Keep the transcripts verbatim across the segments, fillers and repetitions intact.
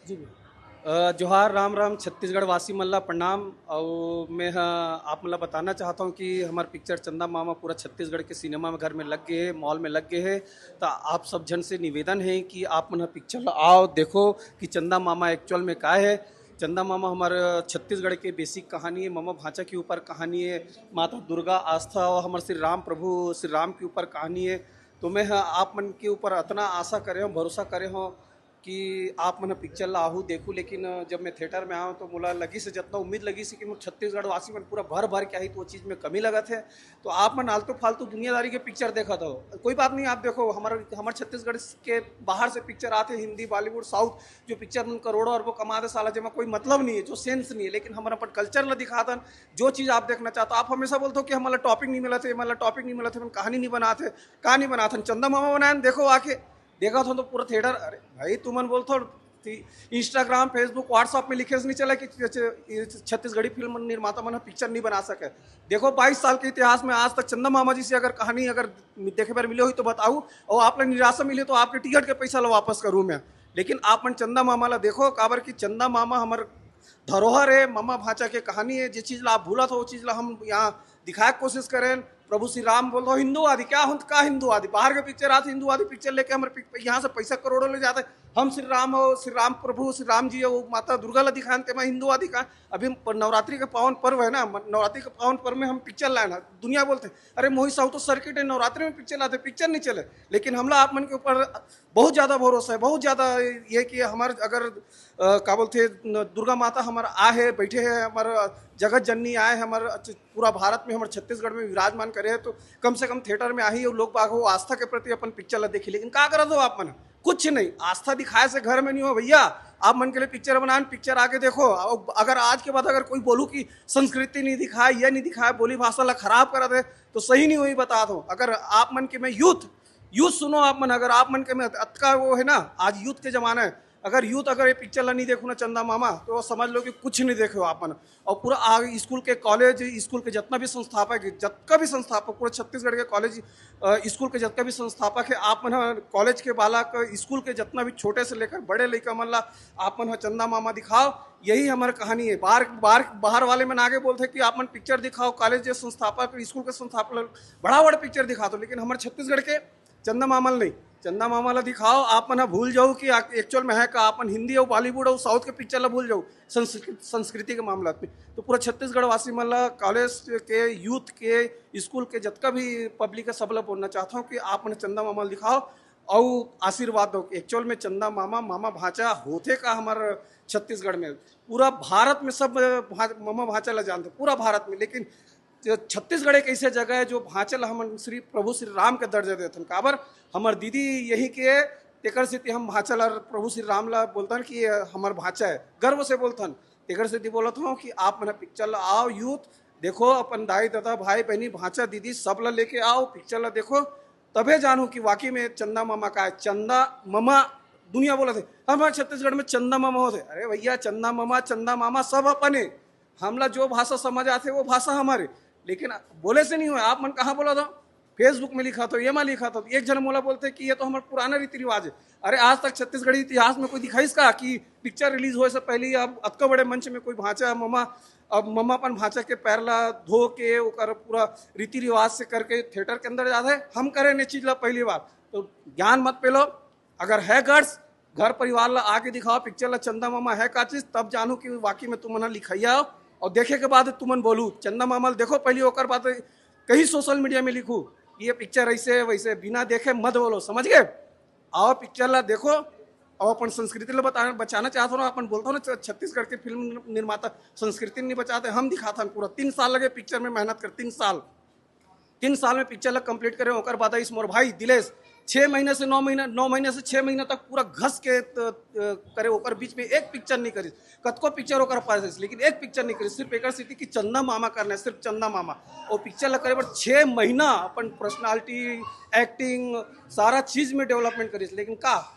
अ, जोहार, राम राम, छत्तीसगढ़ वासी मन ला प्रणाम। अउ मैं ह आप मन ला बताना चाहत हौं कि हमर पिक्चर चंदा मामा पूरा छत्तीसगढ़ के सिनेमा में, घर में लग गे हे, मॉल में लग गे हे। त आप सब झन से निवेदन हे कि आप मन ह पिक्चर ला आओ, देखो कि चंदा मामा एक्चुअल में का हे। चंदा मामा हमर छत्तीसगढ़ के बेसिक कहानी हे, ममा भांचा के ऊपर कहानी हे, माता दुर्गा आस्था अउ हमर श्री राम प्रभु श्री राम के ऊपर कहानी हे। तो मैं ह आप मन के ऊपर अतना आशा करे हौं, भरोसा करे हौं कि आप मन ह पिक्चर ला आहू, देखू, लेकिन जब मैं थिएटर में आऊँ तो मोला लगिस हे, जतना उम्मीद लगिस हे कि मोर छत्तीसगढ़ वासी मन पूरा भर भर के आही, तो वो चीज़ में कमी लगत हे। तो आप मन आलतू फालतू दुनियादारी के पिक्चर देखत हो, कोई बात नहीं, आप देखो, हमर हमर छत्तीसगढ़ के बाहर से पिक्चर आथे, हिंदी, बॉलीवुड, साउथ, जो पिक्चर मन करोड़ों अरबों कमा दे साला, जेमा कोई मतलब नहीं है, जो सेंस नहीं है, लेकिन हमर अपन कल्चर ला दिखाथन। जो चीज़ आप देखना चाहते हो, आप हमेशा बोलते हो कि हमला टॉपिक नहीं मिलत हे, हमला टॉपिक नहीं मिलत हे, हमन कहानी नहीं बनात हे, का नहीं बनाथन, चंदा मामा बनायन, देखो आके। देखत हो तो पूरा थिएटर, अरे भाई, तुमन बोलथो कि Instagram, Facebook, WhatsApp में लिखे से नहीं चला कि छ-, छ-, ये छत्तीसगढ़ी फिल्म निर्माता मन ह पिक्चर नहीं बना सके। देखो, बाईस साल के इतिहास में आज तक चंदा मामा जी से अगर कहानी अगर देखे बर मिले होही तो बताऊ, अउ आप ला निराशा मिले तो आपके टिकट के पैसा ला वापस करूँ मैं। लेकिन आप मन चंदा मामा ला देखो, काबर कि चंदा मामा हमर धरोहर हे, ममा भांचा के कहानी हे। जे चीज ला आप भूलत हो, वो चीज ला हम यहाँ दिखाए के कोशिश करेन। प्रभु श्री राम बोल दो, हिंदूवादी क्या होत, का हिंदूवादी? बाहर के पिक्चर आथे, हिंदूवादी पिक्चर लेके हमर पि-, यहाँ से पैसा करोड़ों ले जाथे। हम श्री राम हो, श्री राम प्रभु, श्री राम जी हो, वो माता दुर्गा ला दिखान, तेमा हिंदूवादी का? अभी प-, नवरात्रि का पावन पर्व है ना, म-, नवरात्रि का पावन पर्व में हम पिक्चर लाए ना, दुनिया बोलथे, "अरे मोहित साहू तो सर्किट है, नवरात्रि में पिक्चर लाथे, पिक्चर नहीं चले।" लेकिन हमला आप मन के ऊपर बहुत ज्यादा भरोसा है, बहुत ज्यादा ये कि हमर अगर, अ, का बोलथे, न-, दुर्गा माता हमर आ है, बैठे हैं, हमर जगत जननी आए, हमर अच्छे-, पूरा भारत में, हमर छत्तीसगढ़ में विराजमान करे है, तो कम से कम थिएटर में आही और लोग बाग हो आस्था के प्रति अपन पिक्चर ला देखी। लेकिन का करत हो आप मन? कुछ नहीं, आस्था दिखाए से घर में नहीं हो भैया। आप मन के लिए पिक्चर बनान, पिक्चर आके देखो। अब अगर आज के बाद अगर कोई बोलू कि संस्कृति नहीं दिखाए, ये नहीं दिखाए, बोली भाषा ला खराब करत है, तो सही नहीं होही, बतात हो। अगर आप मन के मैं यूथ, यूथ सुनो आप मन, अगर आप मन के में अतका वो है ना, आज यूथ के जमाना है, अगर यूथ अगर ये पिक्चर ला नहीं देखो ना चंदा मामा, तो समझ लो कि कुछ नहीं देखे हो आप मन। और पूरा आगे स्कूल के, कॉलेज, स्कूल के जितना भी संस्थापक है, जतका भी संस्थापक, पूरा छत्तीसगढ़ के कॉलेज, अ, स्कूल के जतका भी संस्थापक है, आप मन ह कॉलेज के बालक, स्कूल के जितना भी छोटे से लेकर बड़े लइका मन ला आप मन ह चंदा मामा दिखाओ। यही हमर कहानी है। बाहर, बाहर, बाहर वाले मन आगे बोलथे कि आप मन पिक्चर दिखाओ, कॉलेज के संस्थापक, स्कूल के संस्थापक ल बड़ा बड़ा पिक्चर दिखा दो, लेकिन हमर छत्तीसगढ़ के चंदा मामा ल नहीं, चंदा मामा ला दिखाओ। आप मन ह भूल जाओ कि एक्चुअल में है का, आप मन हिंदी और बॉलीवुड और साउथ के पिक्चर ला भूल जाओ संस्कृ-, संस्कृति के मामला में। तो पूरा छत्तीसगढ़ वासी मन ला, कॉलेज के, यूथ के, स्कूल के, जतका भी पब्लिक है, सब ला बोलना चाहता हूँ कि आप मन चंदा मामा ला दिखाओ और आशीर्वाद दो। एक्चुअल में चंदा मामा, मामा भांचा होथे का हमर छत्तीसगढ़ में? पूरा भारत में सब भा-, मामा भांचा ला जानथे, पूरा भारत में। लेकिन जो छत्तीसगढ़ एक ऐसे जगह है जो भांचा ला हमन श्री प्रभु श्री राम के दर्जा देथन। काबर? हमर दीदी यही के, तेकर सेती हम भांचा ला, प्रभु श्री राम ला बोलथन कि ये हमर भांचा है, गर्व से बोलथन। तेकर सेती बोलत हूँ कि आप मन पिक्चर ला आओ, यूथ देखो, अपन दाई ददा, भाई बहनी, भांचा दीदी, सब ला लेके आओ, पिक्चर ला देखो, तभे जानू कि वाकई में चंदा मामा का है। चंदा मामा दुनिया बोलथे, हमर छत्तीसगढ़ में चंदा मामा होथे। अरे भैया, चंदा मामा, चंदा मामा सब अपन है। हमला जो भाषा समझ आथे, वो भाषा हमर है। लेकिन बोले से नहीं होय। आप मन कहाँ बोलत हो? Facebook में लिखत हो, ये मा लिखत हो। एक झन मोला बोलथे कि ये तो हमर पुराना रीति रिवाज है। अरे, आज तक छत्तीसगढ़ी इतिहास में कोई दिखाइस का कि पिक्चर रिलीज होए से पहले ही अब अतका बड़े मंच में कोई भांचा, ममा, अब ममा अपन भांचा के पैर ला धो के, ओकर पूरा रीति रिवाज से करके थिएटर के अंदर जाथे? हम करे ने चीज ला पहली बार। तो ज्ञान मत पेलो। अगर है गट्स, घर परिवार ला आके दिखाओ पिक्चर ला, चंदा मामा है का चीज, तब जानू कि वाकई में तुमन ह लिखइया हो। और देखे के बाद तुमन बोलू, चंदा मामा ला देखो पहली, ओकर बाद कहीं सोशल मीडिया में लिखू कि ये पिक्चर ऐसे है, वैसे है। बिना देखे मत बोलो, समझ गए? आओ, पिक्चर ला देखो। और अपन संस्कृति ला बता, बचाना चाहत हो ना, अपन बोलत हो ना, छ-, छत्तीसगढ़ के फिल्म निर्माता संस्कृति नहीं बचाते। हम दिखाथन, पूरा तीन साल लगे पिक्चर में मेहनत कर, तीन साल। तीन साल में पिक्चर ला कंप्लीट करे, ओकर बाद आइस मोर भाई दिलेश, छः महीने से नौ महीना, नौ महीने से छः महीना तक पूरा घस के त-, त-, करे, ओकर बीच में एक पिक्चर नहीं करिस। कतको पिक्चर ओकर पास है, लेकिन एक पिक्चर नहीं करिस, सिर्फ एकर सेती कि चंदा मामा करना है, सिर्फ चंदा मामा। वो पिक्चर ला करे बर छः महीना अपन पर्सनालिटी, एक्टिंग, सारा चीज में डेवलपमेंट करिस। लेकिन का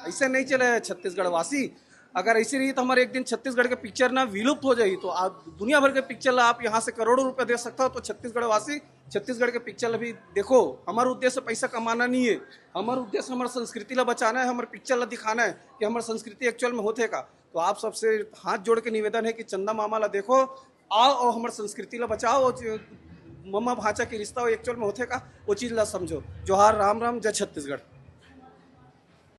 ऐसे नहीं चले छत्तीसगढ़ वासी? अगर ऐसी रही तो हमारे एक दिन छत्तीसगढ़ के पिक्चर ना विलुप्त हो जाही। तो आप दुनिया भर के पिक्चर ला आप यहाँ से करोड़ों रुपए दे सकता हो, तो छत्तीसगढ़ वासी छत्तीसगढ़ के पिक्चर ला भी देखो। हमारा उद्देश्य पैसा कमाना नहीं है, हमारा उद्देश्य हमारी संस्कृति ला बचाना है, हमारे पिक्चर ला दिखाना है कि हमारी संस्कृति एक्चुअल में होथे का। तो आप सबसे हाथ जोड़ के निवेदन है कि चंदा मामा ला देखो, आओ और हमारी संस्कृति ला बचाओ और जो ममा भांचा के रिश्ता एक्चुअल में होथे का, वो चीज़ ला समझो। जोहार, राम राम, जय छत्तीसगढ़।